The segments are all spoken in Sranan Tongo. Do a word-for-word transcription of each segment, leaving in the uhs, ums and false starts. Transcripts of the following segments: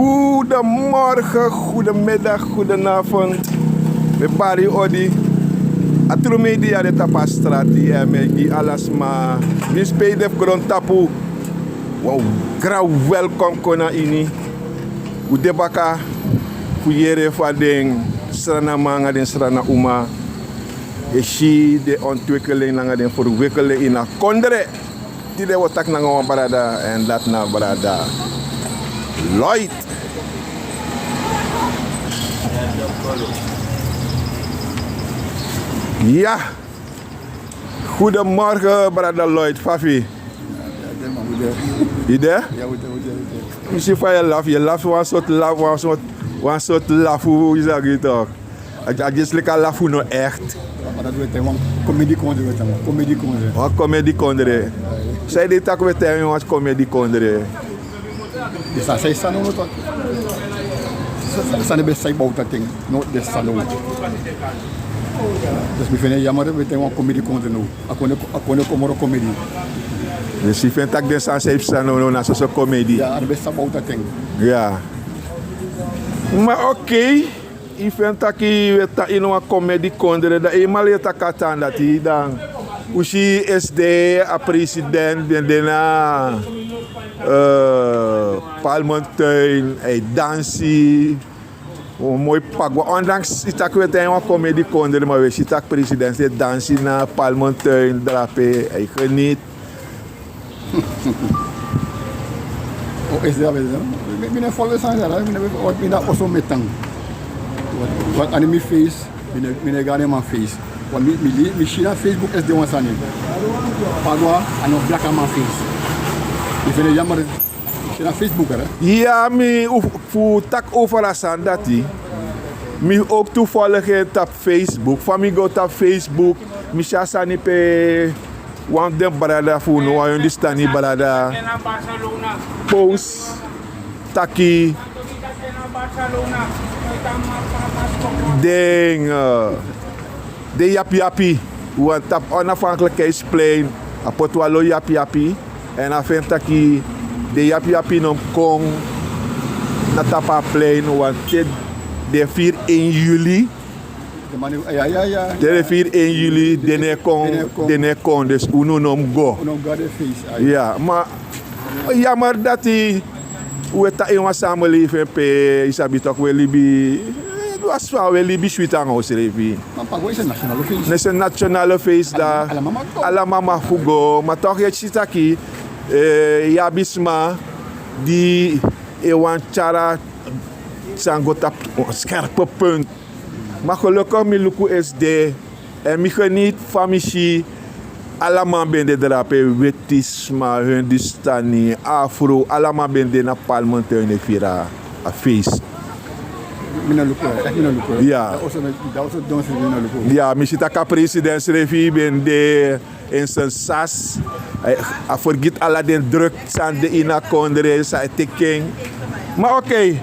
Goedemorgen, goedemiddag, goedenavond. Mi bari odi. A tru media de tapu a strati, eh, mi e gi ala sma. Mi spei de fu grontapu. Wow, gran welkom kon na ini. Un de baka fu yere fa den Sranan man nanga den Sranan uma e si den ontwikkeling nanga den ferwikkeling ini a kondre. Tide wi o taki nanga wan brada, èn dati na brada Lloyd. Ya. Goedemorgen, brada Lloyd. Fa fu yu? Yu de? Mi si fa yu e lafu, yu e lafu wan sortu lafu, wan sortu, wan sortu lafu, yu sabi toch. A, a just leki a lafu no echt. Ma dati wi e taigi wan komedi kondre, wi e taigi wan komedi kondre. Wan komedi kondre. San ede yu taki wi e taigi wan komedi kondre? Disi a san e sani now toch. San, san, san ben sai bowta ten, no de sani now. Dus mi feni en jammer, wi e taigi wan komedi kondre now. A kondre, a kondre kon moro komedi. Dus yu feni taki den sani san e psa now, no, na soso komedi. Ya, a no ben sai bowta ten. Ya. Ma oké. Yu feni taki wi e tan ini wan komedi kondre, dan eenmaal yu e taki a tan dati, dan un si esde a president ben de na, eh, Palmentuin, a e dansi. Wan moi pagua, ondanks yu taki wi e tan ini wan komedi kondre, ma wi e si taki president e dansi na Palmentuin drape, a e geniet. O, esde a ben de, no? Mi, mi no e follow san dati, mi no e, mi na oso mi e tan. Want, want a no mi face, mi no, mi no e go na a man face. Want mi, mi, mi si na Facebook esde wan sani. Pagua, a no blakaman face. Mi feni en jammer, mi si na Facebook, hè? Ya, mi, fu, fu taki over a sani dati. Mi ook toevallig en tapu Facebook. Fa mi go tapu Facebook, mi si a sani pe wan fu den brada fu unu, wan Hindustani brada, post taki den, eh, den yapiyapi, wan tapu Onafhankelijkheidsplein, a poti wan lo yapiyapi, èn a feni taki den yapiyapi no mus kon na tapu a plein, want te den firi één juli, Ya, ya, ya. Te den firi één juli, den no e kon, den no e kon. Den no e kon, dus unu no mus go. Unu no mus go na den feest, ai. Ya, ma jammer dati wi e tan ini wan samenleving pe, yu sabi toch, wi e libi, eh, wan sma, wi e libi switi nanga unsrefi. Ma pagua is een nationale feest. Is een nationale feest. Ala, da ala man mag go. Ala man mag fu go, ma toch yu e si taki, eh, yu abi sma di e wani tyari a sani go tapu scherpe punt. Ma gelukkig mi luku esde, èn mi geniet fa mi si ala man ben de drape, weti, sma, Hindustani, afro, ala man ben de na Palmentuin e firi a feest. Mi no luku, echt mi no luku. Ya. Dati oso, dati oso donsi mi no luku. Ya, mi si taki a president srefi ben de in zijn sas. Hij, hij vergiet ala den druk san de ini a kondre, san e teki en. Ma oké,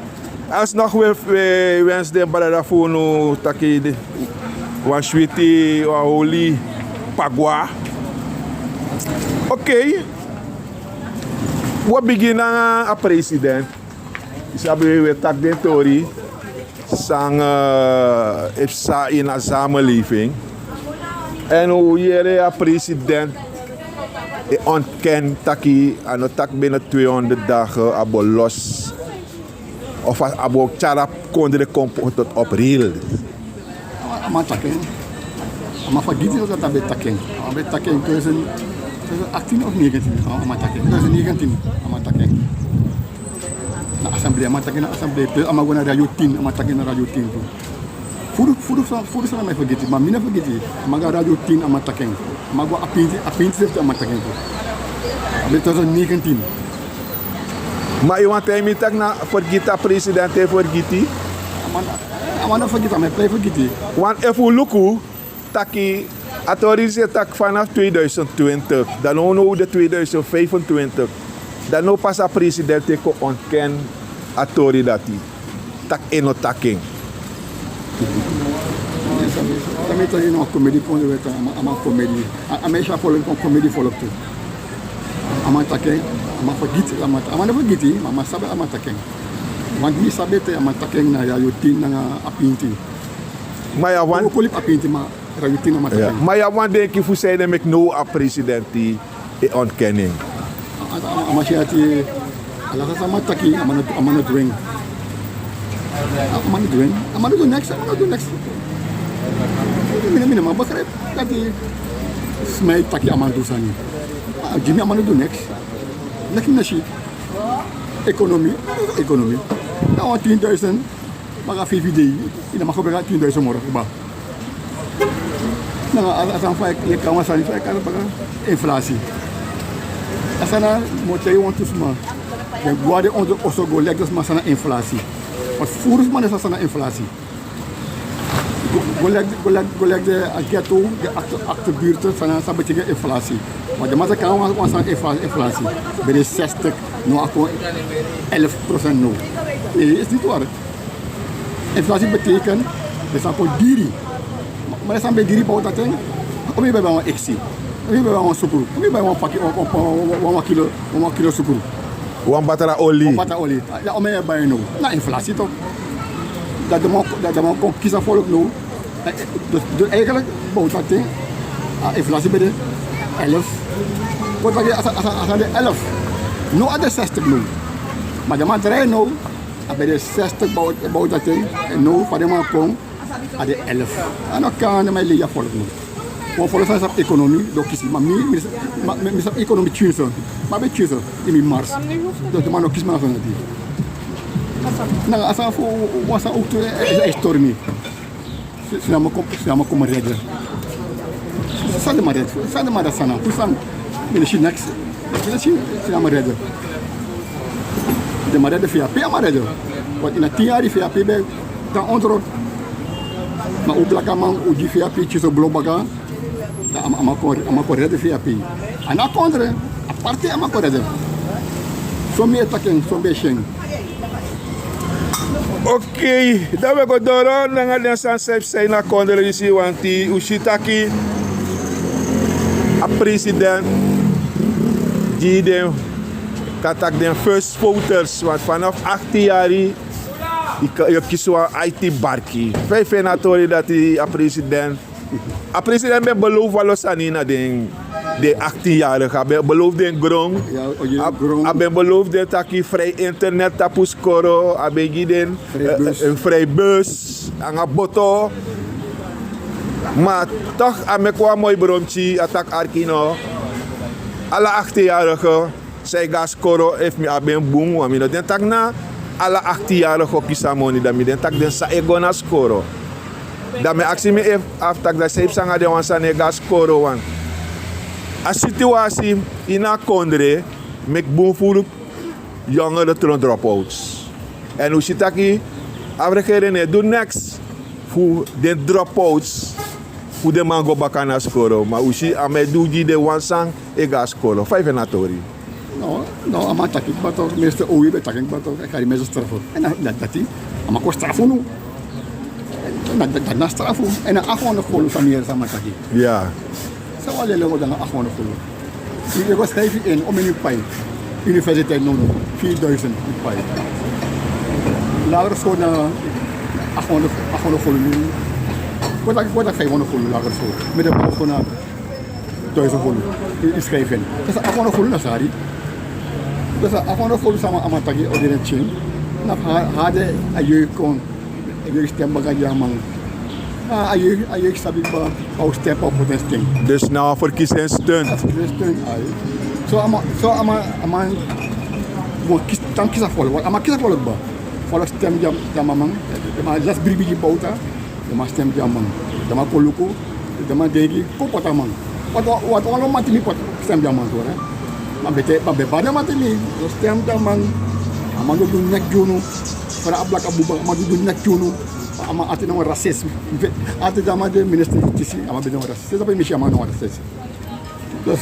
alsnog wi, wi wensi den brada fu unu taki de, wan switi, wan holi pagua. Oké, wi o bigin nanga a president. Yu sabi, wi e taki den tori san, eh, e psa ini a samenleving. Èn un yere a president e ontken taki a no taki binnen tweehonderd dagen a bo los. Of a, a bo tyari a kondre kon poti op rails. A man, a man taki en. A man vergiti dati a ben taki en. A man ben taki en in tweeduizend, tweeduizend achttien of negentien. A man taki en. Tweeduizend negentien, a man taki en. Na assemblee, a man taki en na assemblee. Plus a man go na Radio tien, a man taki en na Radio tien tu. Furu, furu san, furu san a man e vergiti, ma mi no e vergiti. A man go na Radio tien, a man taki en. A man go a pinti, a pinti srefi a man taki en tu. A ben tweeduizend negentien. Ma yu wani taigi mi taki na vergiti a president e vergiti? A man, a man no vergiti, a man e prei vergiti. Want efu un luku taki a tori disi e taki vanaf tweeduizend twintig, dan now, now de tweeduizend vijfentwintig, dan now pas a president e kon ontken a tori dati. Taki en no taki en. San mi taki, no, komedi kon de, weti, a man, a man komedi. A, a man e si a folku kon komedi folku tu. A man taki en, a man vergiti, a man, a man no vergiti, ma a man sabi a man taki en. Wan di mi sabi ete, a man taki en na radio tin nanga a pinti. Ma yu abi wan... Wi kon libi a pinti, ma radio tin a man taki en. Ma yu abi wan denki fu san ede meki now a presidenti e ontken en? A, a, a, a man si ati, ala san a man taki, a man no, a man no du en. A man no du en. A man no du neks, a man no du neks. Mi no, mi no man begrijp dati sma e taki a man du sani. A, gi mi, a man no du neks. Neks mi no si. Ekonomi, ekonomi. Na wan tin duizend, baka feifi dei, yu no man gebruik a tin duizend moro kba. Nanga a, a sani fa yu e kon, a sani fa yu e kon, baka inflasi. A sani mi o taigi wantu sma. Den go na den ondro oso go leki den sma san na inflasi. Want furu sma no sabi san na inflasi. Go, go leki, go leki, go leki den a ghetto, den achter, achterbuurten, san, san betekent inflasi. Want den man sa kon nanga wan, wan sani infla-, inflasi. Ben de zestig, now a kon elf procent now. Nee, is niet waar. Inflasi betekent den sani kon diri. Ma, ma den sani ben diri bow dati, o mi bai wan eksi. O mi bai wan sukru. O mi bai wan paki, wan, wan, wan, wan kilo, wan kilo sukru. Wan batra oli. Wan batra oli. Ya, o mi e bai now. Na inflasi toch. Dati den man, dati den man kon kisi a volk now. Eh, eh, dus, dus eigenlijk, bow dati, a inflasi ben de elf. Kon taki a sa, a sa, a sa de elf. Now a de zestig now. Ma den man drai now, a ben de zestig bow, bow dati. En now fa den man kon, a de elf. A no kan, den man e lei a volk now. Wan volk san sabi ekonomi, den o kisi. Ma mi, mi, ma, mi, mi sabi ekonomi tyinso. Ma ben tyinso, ini mi mars. Dus den man no kisi mi na sani dati. Nanga a sani fu, wan sani ook tu, eh, eh, eh, story mi. Sina mi kon, sina mi kon redden. San den man redden, san den man redden sani. Fu san, mi no si neks. Mi no si, sina mi redden. Den man redden V A P, a man redden. Want ini a tin yari V A P ben tan ondro. Ma un blakaman, un gi V A P tyinso blo baka. Dan a man, a man kon, a man kon redden V A P. A no kon redden, a parti a man kon redden. So mi e taki en, so mi e si en. Oké, dan wi e go doro nanga den sani san e psa ini a kondre. Yu si, want yu si taki a president gi den, kan taki den first voters, want vanaf achttien yari yu kan, yu kisi wan I T barki. Fa yu feni a tori dati a president A president ben belofu wan lo sani na den, den achttien jarige. A ben belofu den gron. Ya, o gi den gron. A ben belofu den taki vrij internet tapu skoro. A ben gi den vrij, eh, bus, eh, vrij bus nanga boto. Ma toch a meki wan moi bromtyi, a taki arki no. Ala achttien jarige san e go na skoro, efu mi abi en bun, want mi no denki taki na ala achttien jarige o kisi a moni, dan mi denki taki den san e go na skoro. Dan mi e aksi mi efu, afu taki dan san e psa nanga den wan san no e go na skoro, want a situasi ini a kondre meki bun furu yongere tron dropouts. Èn un si taki a regering no e du neks fu den dropouts, fu den man go baka na skoro. Ma un si a man e du gi den wan san e go na skoro. Fa yu feni a tori? No, no, a man taki kba toch, minister Owi ben taki kba toch, a kari mensen strafu. Èn na, na dati, a man kon strafu unu. Na, na, na, na strafu. Èn na acht honderd gulden san mi yere san a man taki. Ya. San wan leli o go nanga acht honderd gulden? Yu go schrijf in, omeni pai. Universiteit no, no, vierduizend pai. Lagere school na acht honderd, acht honderd gulden. Kon taki, kon taki vijfhonderd gulden lagere school. Met de bouw school na duizend gulden. Yu, yu schrijf in. Dus acht honderd gulden na sari. Dus acht honderd gulden san a man taki o de na tyin. Na ha, ha de a jeugd kon. Yu stem baka gi a man. A, a jeugd, a jeugd sabi kba, a o stem, a o poti en stem. Dus na wan verkiezingsstunt. A verkiezingsstunt, ai. So a man, so a man, a man, wan kisi, tan kisi a volk, a man kisi a volk kba. Volk stem gi a, gi a man. A man lasi bribi gi Bouta. A man stem gi a man. A man kon luku. A man denki, kon poti a man. Wat, wat, wat wan lo Matimi poti stem gi a man tu, hè? Ma ben te, ma ben bari Matimi, no stem gi a man. A man no du neks gi unu. Fara a blaka buba, a man no du neks gi unu. A man ati na wan racist. Ati di a man de minister justisi, a man ben de wan racist. Sabi mi si a man na wan racist. Dus,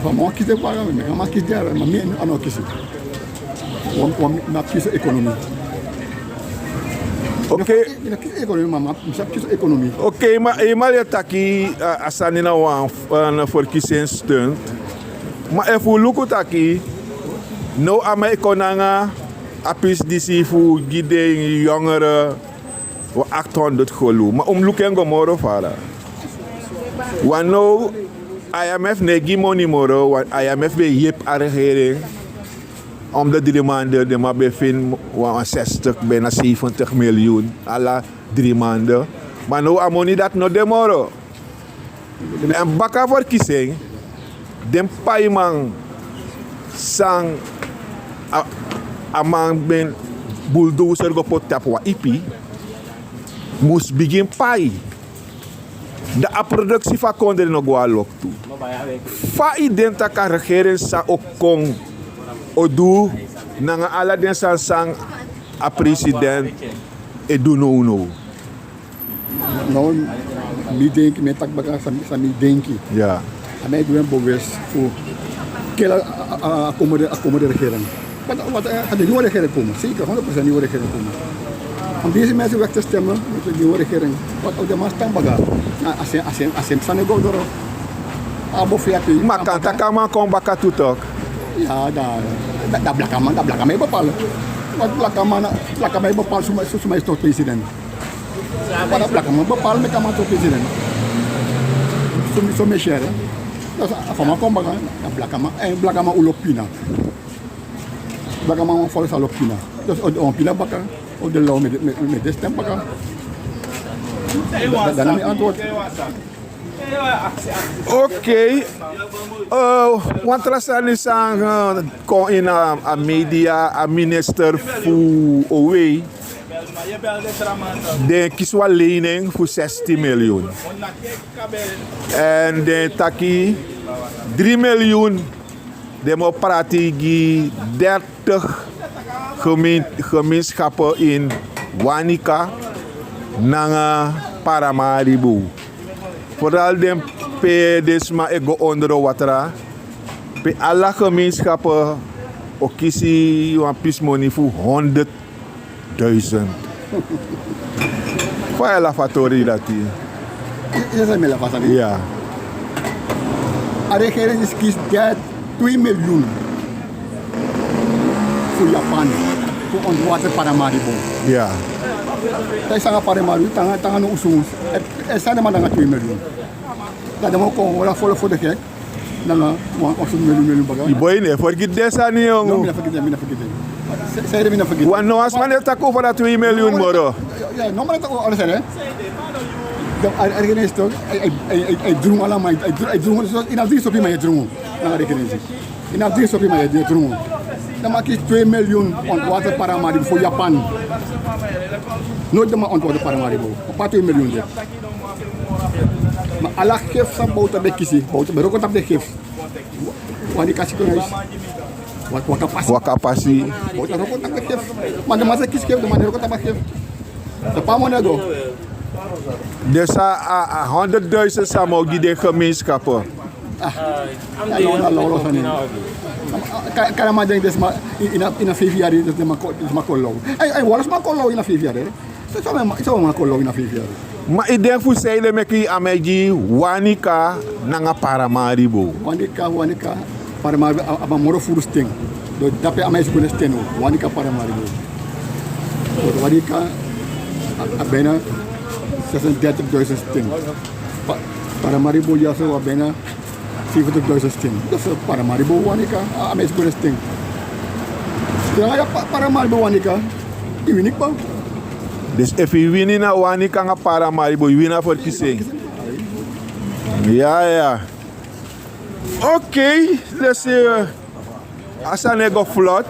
fa mi o kisi den baka, mi, mi, a man kisi den, ma mi a no kisi. Wan, wan, mi abi kisi ekonomi. Oké. Mi no kisi ekonomi, ma, ma, mi sabi kisi ekonomi. Oké, ma, eh, ma yu e taki, eh, a sani na wan, eh, wan verkiezingsstunt. Ma efu un luku taki, now a man e kon nanga A pisi disi fu gi den yongere wan aktihonderd golu, ma un mus luku en go moro fara. Wan now, I M F no e gi moni moro, wan I M F ben e yepi a regering. Om de dri mande den man ben fini wan sestig, bijna seventig miljoen ala dri mande. Ma now a moni dati no de moro. Èn baka ferkisi en, den paiman san a, a man ben bulldozer go poti tapu wan ipi, mus bigin pai. Dan a produksi fu a kondre no go na loktu. Fa yu denki tak' a regering san o kon o du nanga ala den sani san a president e du nownow? No, mi denki, mi e taki baka san, san mi denki. Ya. A mi e du en bewust fu kila a, a, a, a komende, a komende regering. Wat, wat, a, a de nieuwe regering komen. Zeker, honderd procent nieuwe regering komen. Om deze mensen weg te stemmen, moet een nieuwe regering. Wat op de man staan baka. Na, a sen, a sen, a sen sani go doro. A bo fi ati. Ma kan taki a man kon baka tu toch? Ya, dan, dan, dan blakaman, dan blakaman e bepaal. Want blakaman, blakaman e bepaal suma, suma is toch president. Wan blakaman bepaal meki a man tron president. So mi, so mi e si en. Dus a fa a man kon baka, a blakaman, èn blakaman o lobi pina. Blakaman wan folo sa lobi pina. Dus o, o pina baka, o de law mi e, mi e, mi e de stem baka. Dan, dan na mi antwoord. Oké. Eh, wan tra sani san, eh, kon ini a, a media, a minister fu O W. Den kisi wan lening fu zestien miljoen. Èn den taki dri miljoen den mus prati gi dertig gemeen-, gemeenschappen in Wanica nanga Paramaribo. Vooral den pe den sma e go onder water. Pe ala gemeenschappen o kisi wan pisi moni fu honderd duizend. Fa yu e lafu a tori dati? Yu, yu sabi san mi e lafu a sani? Ya. A regering disi kisi dati twee miljoen fu Japan fu ontwater Paramaribo. Ya. Te san a Paramaribo, te a, te a no oesu. E, e san den man nanga twee miljoen. Dan den man kon hori a folo fu den gek. Nanga wan, wan sowtu miljoen, miljoen baka. Yu boi no e fergiti den sani, yongu. No, mi no fergiti en, mi no fergiti en. Se-, seri mi no fergiti en. Wan no wan sma no e taki over a twee miljoen moro. Ya, ya, no man e taki over a sani, hè. Dan a, a, a, a, a, a, a, a, a, drungu ala man, a, a, a, drungu, so, ini a dringi sopi man e drungu. Nanga a regering disi. Ini a dringi sopi man e drungu. Dan man kisi twee miljoen ontwater Paramaribo fu Japan. Noiti den man ontwater Paramaribo. Papa twee miljoen de. Ma ala gif san Bouter ben kisi, Bouter ben wroko tapu den gif. Wanica ziekenhuis. Wak-, Wakapasi. Wakapasi. Bouter wroko tapu den gif. Ma den man san kisi gif, den man no wroko tapu a gif. Dan pe a moni e go? Dus a, a, a honderd duizend san a man o gi den gemeenschap. Ah. A no, na lawlaw sani. Ka-, kan a man denki den sma ini, ini a, ini a feifi yari, den sma kon, den sma kon law. Ai, ai, wan sma kon law ini a feifi yari. So, so man, so man kon law ini a feifi yari. Ma yu denki fu sanede meki a man e gi Wanica nanga Paramaribo? Wanica, Wanica, Paramaribo, a, a man moro furu sten. Dus drape a man e suku den sten, Wanica, Paramaribo. Dus Wanica, a, a bijna zesendertigduizend sten. Pa-, Paramaribo, ya, so a bijna zeventigduizend sten. Dus, eh, Paramaribo, Wanica, a, a man e suku den sten. Dan ya, Pa-, Paramaribo, Wanica, yu wini kba. Dus efu yu wini na Wanica nanga Paramaribo, yu wini a ferkisi en. Ya, ya. Oké, dus, eh, a sani e go vlot.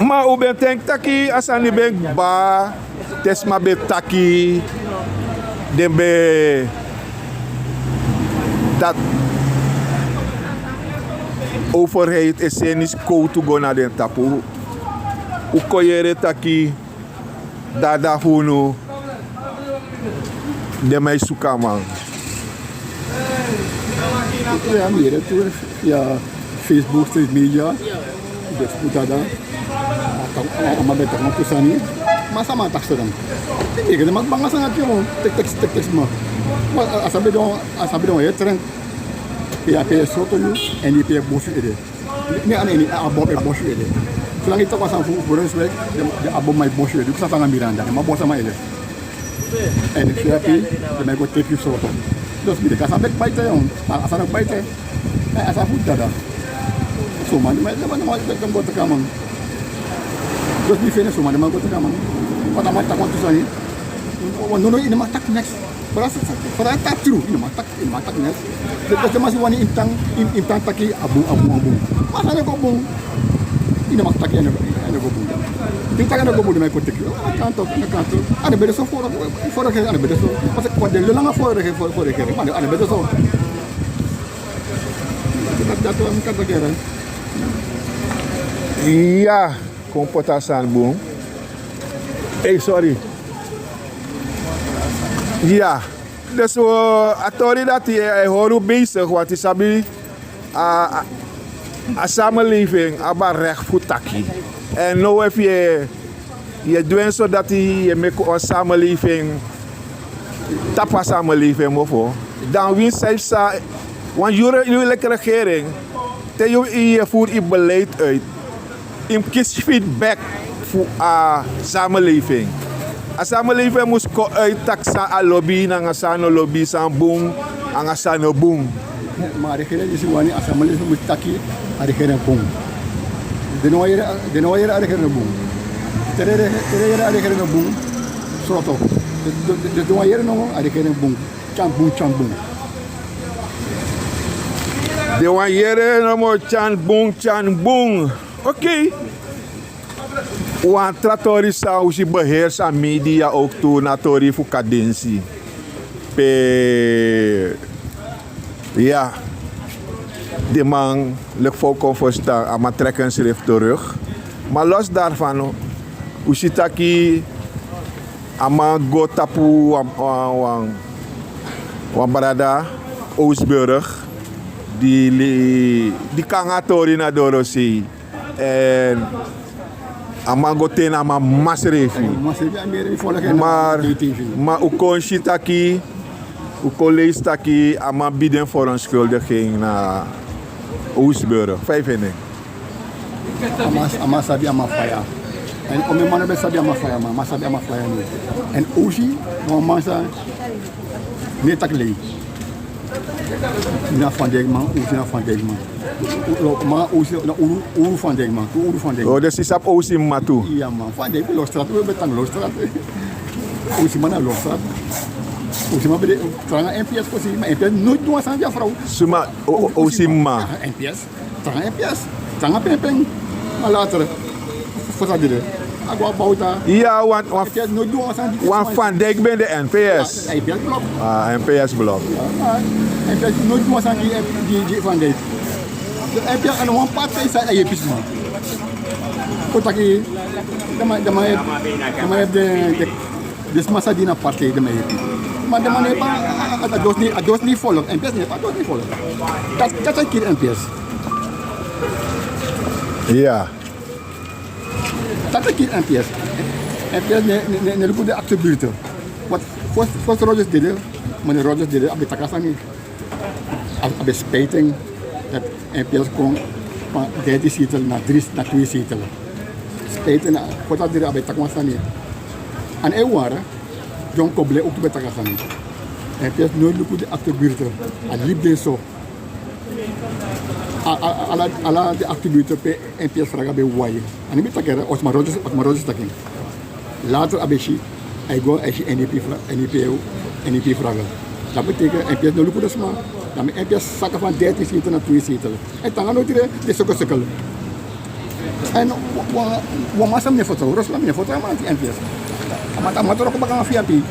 Ma un ben denki taki a sani ben kba, te sma ben taki, den ben, dati overheid e seni skowtu go na den tapu. Un kon yere taki dada fu unu, den man e suku a man. Ya, mi yere tu, ya, Facebook, street media, den suku dada. A, a, a man ben taki wan tu sani. Ma san a man taki so dan? Mi yere den man banga sani ati, o. Teki, teki, teki, teki sma. Ma a, a sabi don, a sabi don e tren. Pe a pe e sroto yu, èn pe e bosu ede. Ne a na ini a bom e bosi ede. Solanga yu taki wan sani fu brunswik, den a bom man e bosi ede. Yu sabi anga miranda den man bosi a man ede. Èn fu yu api den man e go teki yu sroto. Dus mi de kan sani beki baite yon. A sani o baite. A sani fu dada. Soma den man go teki a man. Dus mi feni soma den man go teki a man. Wan a man taki wan tu sani. Wan nono ini man taki neks. Fara sa sa fara ta tru ini man taki ini man taki nes. Depesi masi wani intan intan taki abun abun abun. Masa ne go bun. Ini man taki ene go bun. Tin taki ene go bun de mai koteki. Ana kanto ana kanto. Ana bede so foro foro ke ana bede so. Masa kwa de langa foro ke foro ke. Mane ana bede so. Dati dati wan mi kanto kere. Iya. Kon poti a sani bun. Ei sorry. Ya. Dus a tori dati e hori un besigi wanti sabi a samelefing abi a rekti fu taki. Èn now efu yu e du en so dati yu e meki wan samelefing tapu a samelefing mofo dan winsi san yu psa wan yuru yu leki regering te yu e furu yu beleid uit. Yu mus kisi feedback fu a samelefing. A samelefing mus kon uit tak' san a lobi nanga san a no lobi san bun nanga san no bun. Ma a regering disi wani a samelefing mus taki a regering bun. Den no wan yere a regering bun. Te den yere a regering bun. Sroto. Den no wan yere no a regering bun. Tyan bun tyan bun. Den wan yere no moro tyan bun tyan bun. Okei. Wan tra tori san un si beheersi a media owktu na a tori fu kadensi pe ya den man leki fa un kon ferstan a man treki ensrefi teruk. Ma los dari fan un si taki a man go tapu wan wan wan brada owsburg di kon nanga a tori na dorosei. Èn a man go te na a man mama srefi. Mar ma un kon si taki un kon leisi taki a man bidi en forenskuldiging na owsburg fa yu feni en? A man sabi a man faya. Èn omen man no ben sabi a man faya man man sabi a man faya no. Èn owsi na wan man san no e taki lei. Na fandek man owsi na fandek man. Man owsi na uru uru fandek man tu uru fandek man. Den si sabi owsi mma tu. Iya man fandek fu lostrat we ben tan lostrat. Owsi man na lostrat. Owsi man ben de tranga mps kosi ma mps noit du wan sani di a frow. Suma owsi mma. Mps. Tranga mps. Tranga penpen. Ma later fosa dede a go abouta. Iya wan wan fandek ben de mps. Mps blok. Mps blok. Mps noit wan sani di fandek. Mps a no wan parti san a yepi sma. Kon taki dama dama dama yepi den. Den sma sa di na partij den man yepi. Ma den man no yepi a dos ni a dos ni folok mps no yepi a dos ni folok. Dati dati e kiri mps. Iya. Dati e kiri mps. Mps no e luku den akte birte. Wat fosi fosi rogers dede. Ma den rogers dede a ben taki a sani. A ben spijti en. Dati mps kon fan derti setel na dri na twe setel. Spijti en na koti a dri a ben taki wan sani. An e wara. John koble owktu ben taki a sani. Mps no e luku den akte birte. A libi den so. Ala den akte birte pe mps fraga ben wai. A no mi taki era osma rogers taki. Later a ben si a e go a e si n d p. N d p fraga. Dati betekent mps no luku den sma. Dan mi mps saka fan dertin setel na twe setel. Èn tanga no tide den soko sekel. Èn wan man san mi ne foto rosi man mi ne foto a man anti mps. A man tan man toro kon baka nanga fiapi.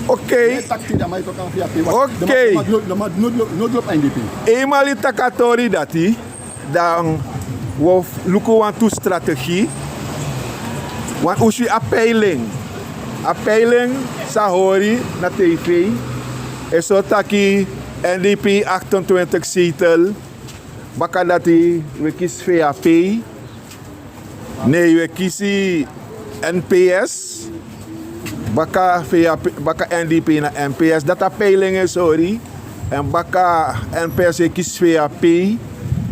Okei. Taki tide a man e toro kon nanga fiapi. Okei. No dlopu a n d p. Eimali taki a tori dati. Dan wi o luku wantu strategi. Wan usi a peiling. A peiling san hori na tv. E sori taki n d p aktentwintig setel. Baka dati wi e kisi vap. Ne wi e kisi n p s. Baka vap baka n d p na n p s dati a peiling e sori. Èn baka n p s e kisi vap.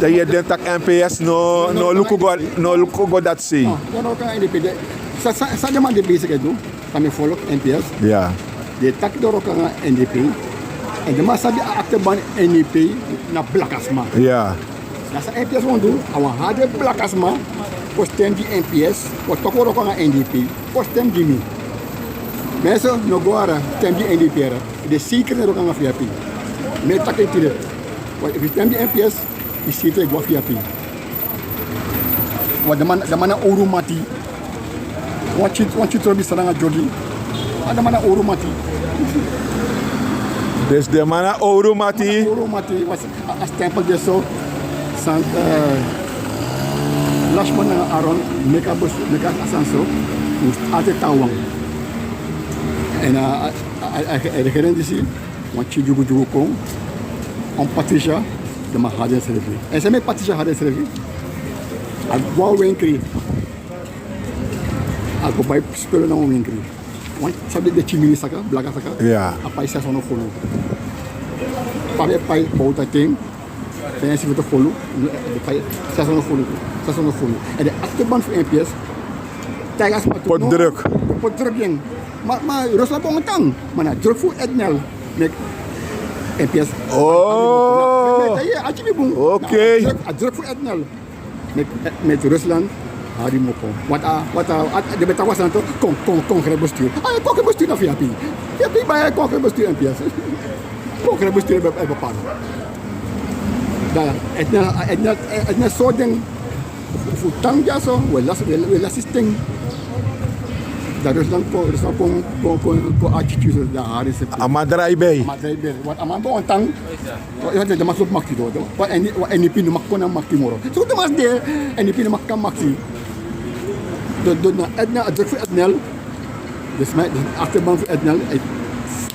Te yu e denki tak' M P S no, no luku go, no luku go dati sei. No, no, kan N D P de. San, san, san den man de bezig e du, san mi e folok M P S. Ya. Den e taki den wroko nanga N D P. Èn den man sabi a akteban N D P na blakasma. Ya. Na san M P S wani du, a wani hari den blakasma kon stem gi M P S, kon toku wroko nanga N D P, kon stem gi mi. Mensen, no go ara, stem gi N D P ara. Den seikri den wroko nanga V I P. Mi e taki en tide. Efu yu stem gi M P S, yu seikri e go a V I P. Want den man, den man na owru mati. Wan tyi, wan tyi trobi san nanga dyogi. A den man na owru mati. Dus den man na owru mati. Owru mati, want a, a stempel de so. San, eh, Lashman nanga Aaron, meki a bus, meki a sani so. Mus ati taawan. Èn a, a, a, a, a regering disi, wan tyi dyugudyugu kon, wan Patricia, den man hari densrefi. Èn san meki Patricia hari densrefi? A go a wan wenkri. A go bai spel na wan wenkri. Wan sabi den tyi mini saka, blaka saka. Ya. A pai sesi ondro kolu. Pe a ben e pai bowta ten, feifi ondro kolu, a ben e pai sesi ondro kolu, sesi ondro kolu. Èn den akteban fu M P S, taigi a sma tu, poti druk. Poti druk gi en. Ma, ma Rusland ben wani tan, ma na druk fu Etnel meki M P S. Oh. Meki, meki, a tyi mi bun. Oké. Na, a druk, a druk fu Etnel meki, meki Rusland hari moko. Want a, want a, a, den ben taki wan sani tu, kon, kon, kon, kongresbestuur. A, kongresbestuur na V I P. V I P bai kongresbestuur M P S. Kongresbestuur e be, e bepaal. Dan Etnel, Etnel, Etnel so den fu tan dyaso, we lasi, we, we lasi sten. Dan Rusland kon, Rusland kon, kon, kon, kon attitude, dan hari se. A man drai bei. A man drai bei. Want a man ben wani tan. Yu, den man so makti tu. Wan N D P, wan N D P no mag kon na makti moro. So den man de, N D P no mag kon makti. Dus, dus na Etnel, a druk fu Etnel. Dus mi, dus akteban fu Etnel, eh,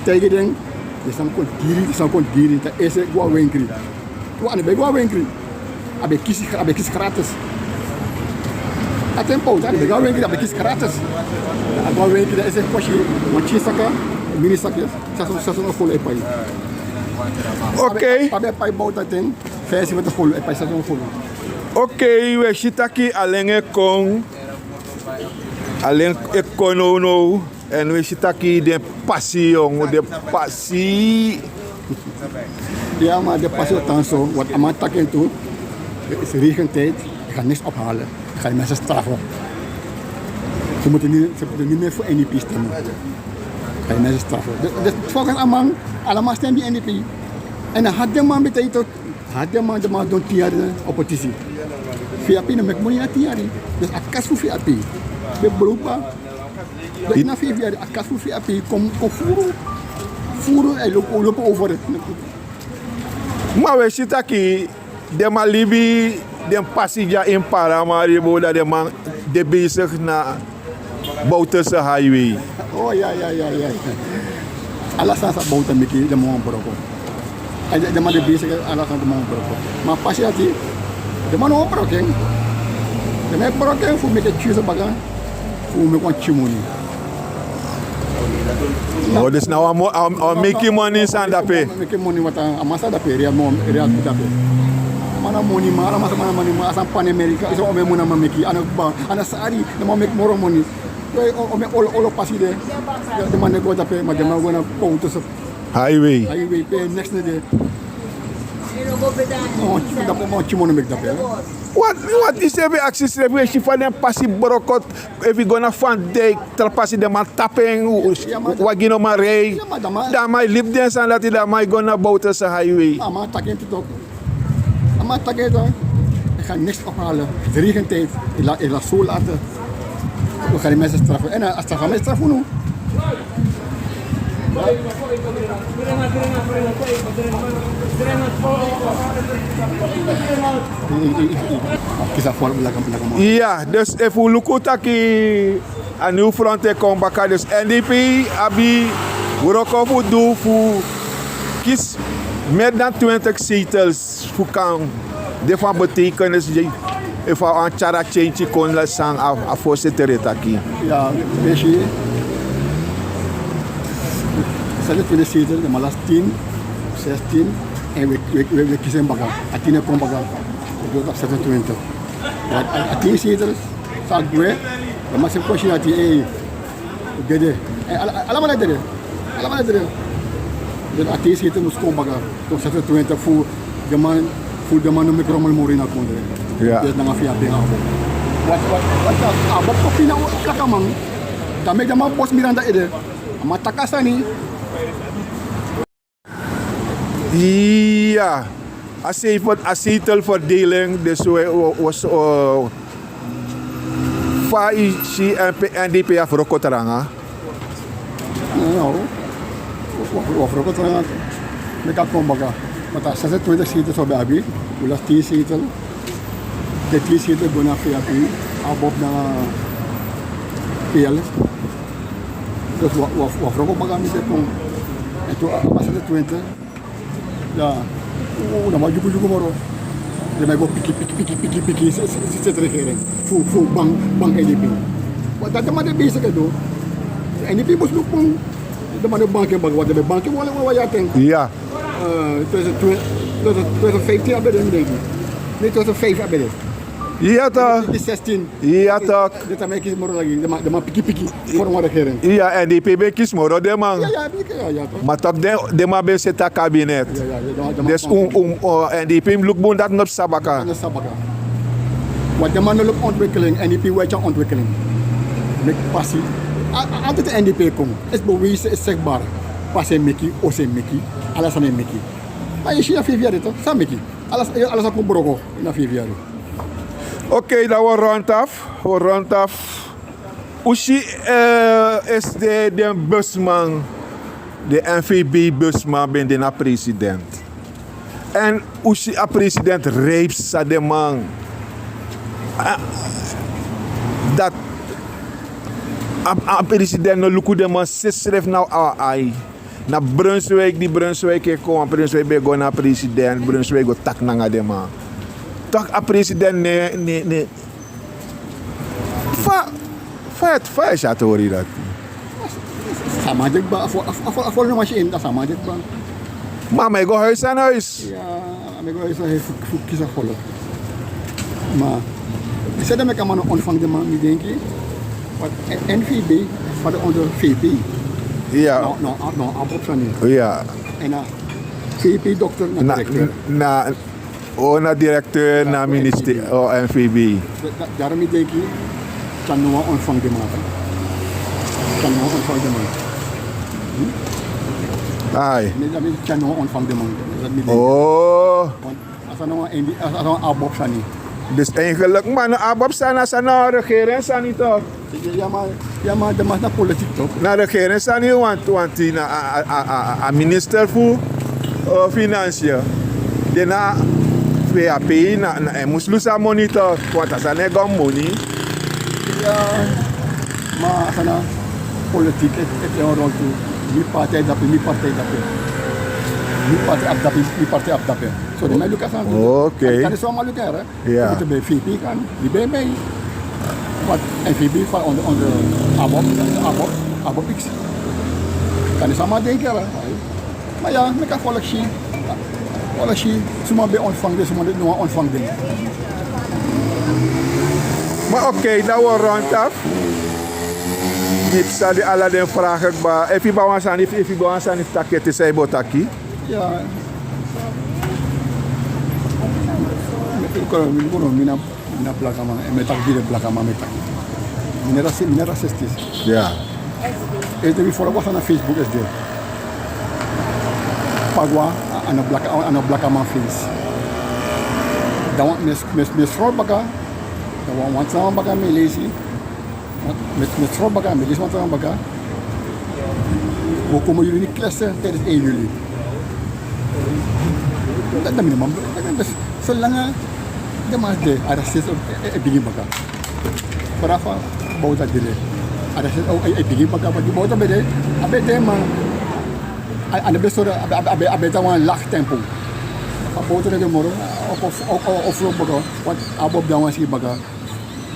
taigi den, den sani kon diri, den sani kon diri, dan esi go a wenkri. Wan, a no ben go a wenkri. A ben kisi, a ben kisi gratis. A ten poti, a no ben go a wenkri, a ben kisi gratis. A go a wenkri, dan esi kosi, wan tyi saka, mini saka, sesi ondro, sesi ondro kolu e pai. Oké. A ben, a ben pai bowta ten, feifi ondro kolu, e pai sesi ondro kolu. Oké, wi e si taki alen e kon, alen e kon nownow. Èn wi e si taki den pasi, yongu, den pasi. Ya, ma den pasi o tan so, want a man taki en tu, is regentijd, ik ga niks ophalen. Ik ga die mensen straffen. Ze moeten niet, ze moeten niet meer voor N D P stemmen. Ik ga die mensen straffen. Dus, dus volgens a man, allemaal stem gi N D P. En dan had de man betekent tot Had den man, den man don tin yari na oppositie. V I P no meki moni na tin yari. Dus a kas fu V I P ben broken. Dus na feifi yari a kas fu V I P kon, kon furu. Furu, e lobi, lobi over. Ma wi e si taki den man libi den pasi dya ini Paramaribo, dan den man de bezig na Bouterse Highway. Oh, ya, ya, ya, ya. Ala sani san Bouter meki, den man wani broko. Èn den, den man de bezig, ala sani den man wani broko. Ma a pasi dati, den man no wani broko en. Den man e broko en fu meki tyuso baka, fu meki wan tyi moni. Oh, dus na wan mo-, a, a meki moni sani dape. Meki moni, want a man sani dape, real mo-, real dape. A man na moniman, ala man sani, man na moniman, a sani Pan Amerika, so omeni moni a man meki, a no kba, a no sari, den man meki moro moni. Wi, o, o, mi, olo, olo pasi de. Den man no e go dape, ma den man go na Bouterse Highway. Highway, pe neks no de. No, dape, ma tyi moni meki dape. Wat, wat yu srefi e aksi yusrefi, wi e si fa den pasi broko, efu yu go na Van Dijk, tra pasi den man tapu en, wagi no man rij. Dan a man e libi den sani dati, dan a man e go na Bouterse Highway. A man taki en tu toch. A man taki en toch. Ik ga niks ophalen. Het is regentijd. Ik laat, ik laat zo laten. We gaan die mensen straffen. En, eh, a straffen, a man e strafu unu. Kisi a fo, blaka, blaka man. Ya, dus efu un luku taki a Nieuw Front e kon baka, dus N D P abi wroko fu du fu kisi meer dan twintig zetels fu kan de van betekenis, efu a wani tyari a change kon, san a voorzitter e taki. Ya, wi si, zesentwintig zetels, den man lasi tin, zestien. En we, we, we, we kisi en baka. A tin e kon baka. We go na zesentwintig. A, a, a tin zetel sa gwe. Dan man se kwesi dati, ei, gede. Ei, ala, ala man e dede. Ala man e dede. Dan a tin zetel mus kon baka. Kon zesentwintig fu den man, fu den man no meki rommel moro ini a kondre. Ya. Dus nanga V H P en ABOP. Wat, wat, wat, ABOP kon fini a blakaman. Dan meki den man bosi Miranda ede. A man taki a sani. Ya, a zetel, a zetelverdeling, dus we, we, we, we, fa yu si N P, N D P a wroko tranga? No, we, we, we wroko tranga. Meki a kon baka. Ma a zesentwintig zetel san un ben abi, un lasi tin zetel. Den tin zetel go na V H P, ABOP na P L. Dus we, we, we wroko baka meki a kon. En toen, a, a zesentwintig, ya, u, u no man dyugu dyugu moro. Den man e go piki, piki, piki, piki, piki, se, se, se, se regering. Fu, fu bank, bank N D P. Wat dati man de bezig e du. N D P mus luku bun. Den man no bank en baka, want den ben bank en wan, wan, wan yari ten. Ya. Eh, tweeduizend twee, tweeduizend, tweeduizend vijftien a ben de, mi denki. Nee, tweeduizend vijf a ben de. Ya toch. Tweeduizend zestien. Ya toch. Dati a meki moro lagi, den man, den man piki piki, vorm wan regering. Ya, N D P ben kisi moro den man. Ya, ya, piki, ya, ya toch. Ma toch den, den man ben seti a kabinet. Ya, ya, ya, den man, den man. Dus un, un, o, N D P mus luku bun dati no psa baka. No psa baka. Want den man no luku ontwikkeling, N D P weti a ontwikkeling. Meki pasi. A, a, altijd N D P kon. Is bewezen, is zichtbaar. Pasi e meki, oso e meki, ala sani e meki. Ma yu si na feifi yari toch, san meki? Ala, ala sani kon broko na feifi yari. Oké, dan we rond af, we rond af. Un si, eh, esde den busman, den N V B busman ben de na president. En un si a president rei psa den man. A, dati a, a president no luku den man srefsrefi na a ai. Na Brunswijk, di Brunswijk e kon, wan Brunswijk ben go na president, Brunswijk go taki nanga den man. Toch a president ne, ne, ne. Fa, fa, fa yu e si a tori dati? San a man de kba, a fo, a fo, a fo, a fo no man si en, dati san a man de kba. Ma a man e go huis aan huis. Ya, a man e go huis aan huis fu, fu kisi a folo. Ma, yu sabi dati meki a man no ontvangi den man, mi denki. Want N V B, fa den onder V P. Ya. No, no, no, a boksa ni. Ya. En na V P dokter na, na, directeur. Na, o, na directeur, na minister, o, N V B. Da-, da-, daarom mi denki, kan no wan ontvangi den man. Kan no wan ontvangi den man. Hm? Ai. Mi, mi kan no wan ontvangi den man. Dati mi denki. O. Want a sani na wan N D, a, a sani na wan ABOP sani. Dus eigenlijk, ma na ABOP sani, a sani na regering sani toch? Ya, ma, ya, ma den man na politiek toch? Na regering sani, want, want na a, a, a, a, a minister fu, eh, Financiën. Den na V H P, na, na en mus lusu a moni toch, want a sani e go a moni. Ya, ma a sani na politiek, e, e, e, rol tu. Mi partij dape, mi partij dape. Mi partij abi dape, mi partij abi dape. So den man e luku a sani. Oké. Kan, kan so man luku, hè? Ya. Yu ben V P kan, yu ben, ben. Want N V B fal onder, onder ABOP, ABOP, ABOP X. Kan yu sama denki, ya. Ma ya, meki a volk si. Volk si, suma ben ontvangi den, suma no wan ontvangi den. Ma oké, dan we rond af. Mi psa di ala den vragen kba. Efu yu abi wan sani, efu, efu yu abi wan sani fu taki, ete san yu bo taki. Ya. Mi kono, mi kono, mi na, mi na blakaman, en mi e taki gi den blakaman, mi e taki. Mi na rasi-, mi na racistis. Ya. Ete mi follow baka na Facebook esde. Pagua, a, a no blaka, a no blakaman face. Dan wan, mi e, mi e, mi e scroll baka. Dan wan, wan tra wan baka mi e leisi. Mi e, mi e scroll baka, mi e leisi wan tra wan baka. We komen jullie niet klassen tijdens één juli. Dan, dan mi no man, dan, dan, dan, solanga den man de, a racist e, e, e bigin baka. Fa Bouta de, a racist e, e, e bigin baka, want Bouta ben de, a ben de man, a, a no ben sori, a ben, a ben, a ben, a ben tan wan laag tempo. Fa Bouta no de moro, o, o, o, o, o, baka, want a bo dan wan si baka.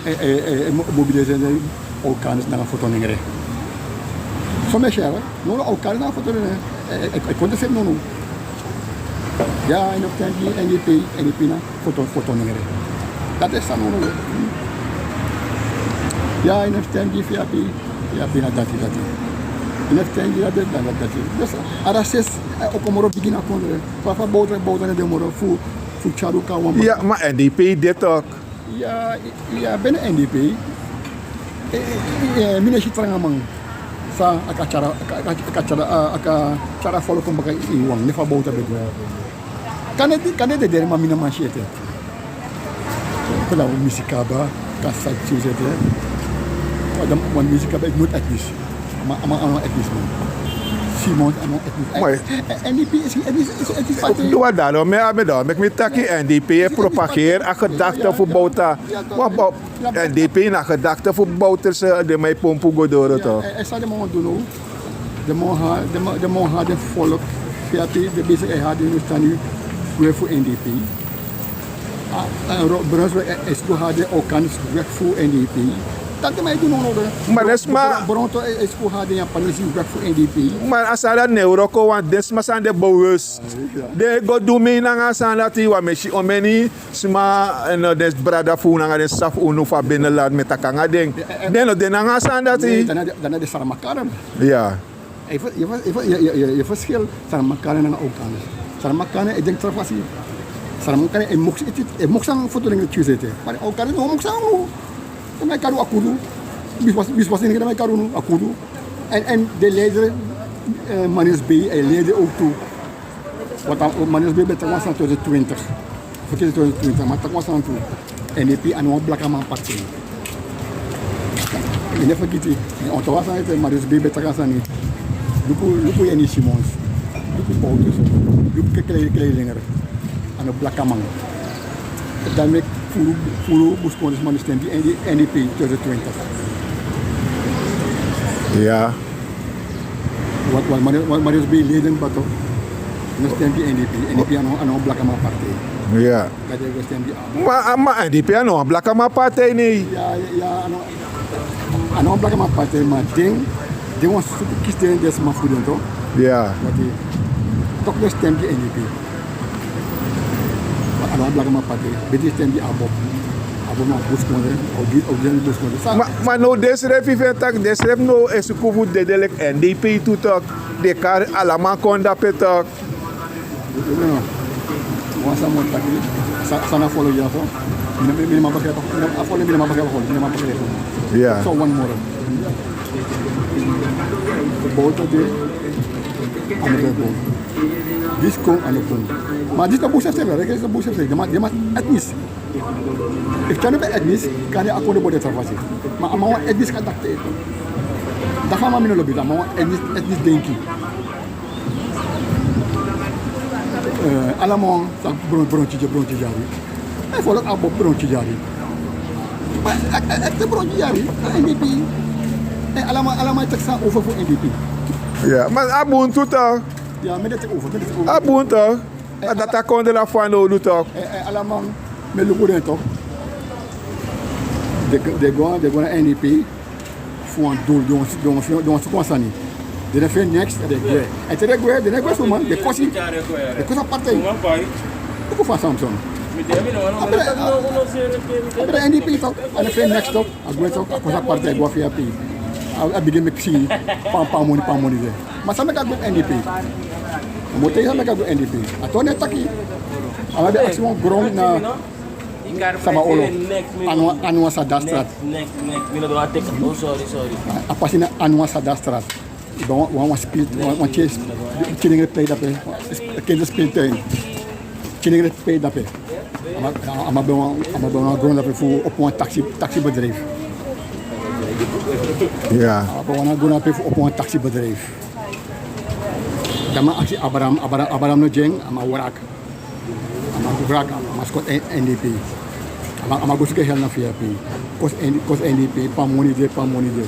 E, e, e, e mo-, mobiliseren Aucanners nanga fotonengre. So mi e si, no, no, Aucanners nanga fotonengre. E, e, e, e kon de seti, no, no. Ya, yu no fu ten gi N D P, N D P na foto, foto nengre. Dati e san unu. Ya, yu no fu ten gi V P, V P na dati, dati. Yu no fu ten gi dati, dati, dati. Dus, a rasis, eh, o kon moro bigi na kondre. Fa, fa Bouter, Bouter no de moro fu, fu tyari un kon na wan. Ya, ma N D P de toch. Ya, ya, ben N D P. Eh, eh, eh, mi no si tranga man. San a kan tyari, a kan, a kan, a kan tyari, a, a kan tyari a folku kon baka ini wan, ne fa Bouter ben du. Kande, kande den dede man mi no man si ete. Koda wan misi kaba, kan sa si ete. Koda wan misi kaba, yu no etnis. Ma, ma, a no etnis man. Simons a no etnis. Mooi. Eh, eh, N D P is, is, is, is etnis party. Dati, mi, mi, mi taki N D P e propageri a gedachte fu Bouter. Wan Bou-, N D P na gedachte fu Bouter, eh, den man e pompu go doro toch. Eh, eh, san den man wani du now? Den man wani, den man, den man wani den folku, V P, den bezig e hori den Hindustani weg fu N D P. Ah, eh, Ro-, Brunswijk, eh, e suku hori den Okanisi weg fu N D P. Dati den man e du now, no, no. Ma den sma Bron-, Bronto, eh, e suku hori den Yapanisi weg fu N D P. Ma a sani dati no e wroko, want den sma san de bewust. Den e go du mi nanga a sani dati, wan mesi omeni sma, eh, no, den brada fu unu nanga den sisa fu unu fu a binnenland, mi e taki nanga den. Den no de nanga a sani dati. Nee, dan na de, dan na de Saramakaren. Ya. Yu fu-, yu fu-, yu fu-, yu, yu, yu, yu verschil Saramakaren nanga Okanisi. Saramakaren e denki tra fasi. Saramakaren e moksi iti, e moksi nanga foto nengre tyusu ete. Ma Okanisi no moksi nanga unu. Den man e kari unu a kudu. Biswasi, biswasi nengre den man e kari unu a kudu. En, en de leider, eh, Marius Bey, e leider ook tu. Want, eh, Marius Bey ben taki wan sani twintig twintig. Fu twintig twintig, ma taki wan sani tu. N D P a no wan blakaman parti. Mi no e fergiti. Mi onthou wan sani ete, Marius Bey ben taki wan sani. Luku, luku Henny Simons. Luku Bouter so. Luku Kekele, Kekele Lenger. A no blakaman. Dan meki furu, furu buskondresman no stem gi N D P twintig twintig. Ya. Wat, wat Marius, wat Marius Bey leden bato. No stem gi N D P. N D P a no, a no blakaman parti. Ya. Dati e go stem gi a. Ma, ma N D P a no wan blakaman parti, nee. Ya, ya, a no. A no wan blakaman parti, ma den, den wani suku kisi den, den sma fu den toch. Ya. Dati, toch den stem gi N D P. A no wan blakaman parti, ben den stem gi ABOP. ABOP na buskondre, o gi, o gi den buskondre. Sa- Ma, ma now den srefi, fu taki den srefi now e suku fu dede leki N D P tu toch. Den kari ala man kon dape toch. No, no. Wan sani mi o taki, sa-, san na folo ya so. Mi no, mi, mi no man begrijp, a folo mi no man begrijp, mi no man begrijp. Ya. So wan moro. Bouter de, a no ben bun. Disi kon, a no kon. Ma disi na bun srefi, reken disi na bun srefi. Den man, den man etnis. Efu a no ben etnis, kande a kondre bo de tra fasi. Ma a man wan etnis karakter. Dati fa mi no lobi, a man wan etnis, etnis denki. Eh, ala man sa bron, bron tide, bron tide yari. E follow ABOP bron tide yari. Ma, eh, eh, eh, bron tide yari, N D P. Eh, ala man, ala man e taki san over fu N D P. Ya, ma a bun tu toch. Ya, mi e taki over, mi e taki over. A bun toch. Eh, a dati a kondre na fanowdu toch. Eh, eh, ala man, mi e luku den toch. Den, den go, den go na N D P. Fu wan doel, den wani, den wani, den wani suku wan sani. Den no feni neks, dan den gwe. En te den gwe, den no gwe suma, den kosi. Den kosi a partij. Luku fa Samson. A ben de, a ben de N D P toch, a no feni neks toch, a gwe toch, a kosi a partij, a go a V P. A, a bigin meki sani, pam, pam moni, pam moni de. Ma san meki a gwe N D P. Mi o taigi san meki a gwe N D P. A toon e taki. A ben aksi wan gron na Samaolo. Anwa, Anwa Sada Straat. Next, next, mi no ben wani teki. Oh, sorry, sorry. A pasi na Anwa Sada Straat. Wan, wan, wan speelt, wan, wan tyari, tyari nengre plei dape. Kinderspeeltuin. Tyari nengre plei dape. A man, a man ben wan, a man ben wan gron dape fu opo wan taxi, taxibedrijf. Ya. A man ben wan gron dape fu opo wan taxibedrijf. Dan a man aksi Abraham, Abraham, Abraham no gi en, a man wrok. A man wrok, a man skoti N D P. A man, a man go suku hel na V P. Kosi N D P, kosi N D P, pam moni de, pam moni de.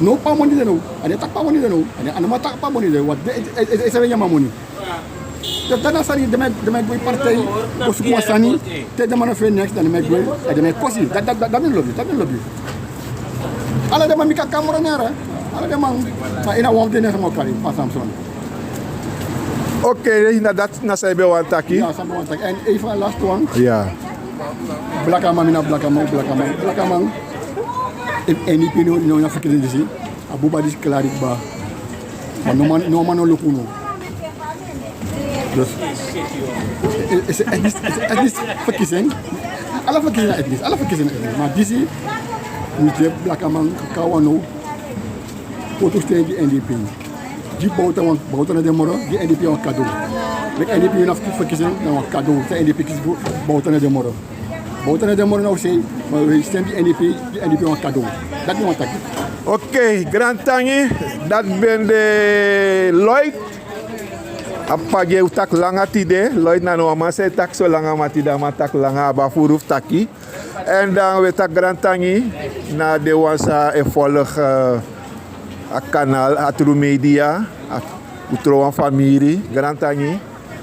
No pam moni de no. A no e taki pam moni de no. A no, a no man taki pam moni de. Wat de, e, e, e, e, e, e, moni. Dan, dan na sani, den man, den man e gwe partij, go suku wan sani, te den man no feni neks, dan den man e gwe, dan den man e kosi. Dati, dati, dati, dati mi no lobi, dati mi no lobi. Ala den man mi kan kamra nera, ala den man, ma ini a wan fu den nen san mi o kari, fa Samson. Ok, na dati na san yu ben wani taki. Ya, san mi wani taki. En even a last one. Ya. Blakaman, mi na blakaman, blakaman, blakaman. Efu N D P no, no na verkiezing disi, a buba disi klari kba. Ma no man, no man no luku unu. Dus, e, e, e, e, e, e, verkiezing. Ala verkiezing na etnis, ala verkiezing na etnis. Ma disi, mi de blakaman, kawan no. Foto stem gi N D P. Gi Bouta wan, Bouta na den moro, gi N D P wan kado. Meki N D P win a verkiezing, na wan kado. San N D P kisi Bouta na den moro. Bouta na den moro na wi sei, ma wi stem gi N D P, gi N D P wan kado. Dati mi wani taki. Ok, grantangi, dati ben de Lloyd. A p'pa gi un taki langa tide, Lloyd na no wan man san e taki so langa, ma tide a man taki langa, a abi a furu fu taki. Èn dan wi e taki grantangi na den wan san e folg, eh, a kanal, a tru media, a, un tron wan famiri, grantangi.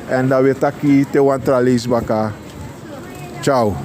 Èn dan wi e taki te wan tra leisi baka. Ciao.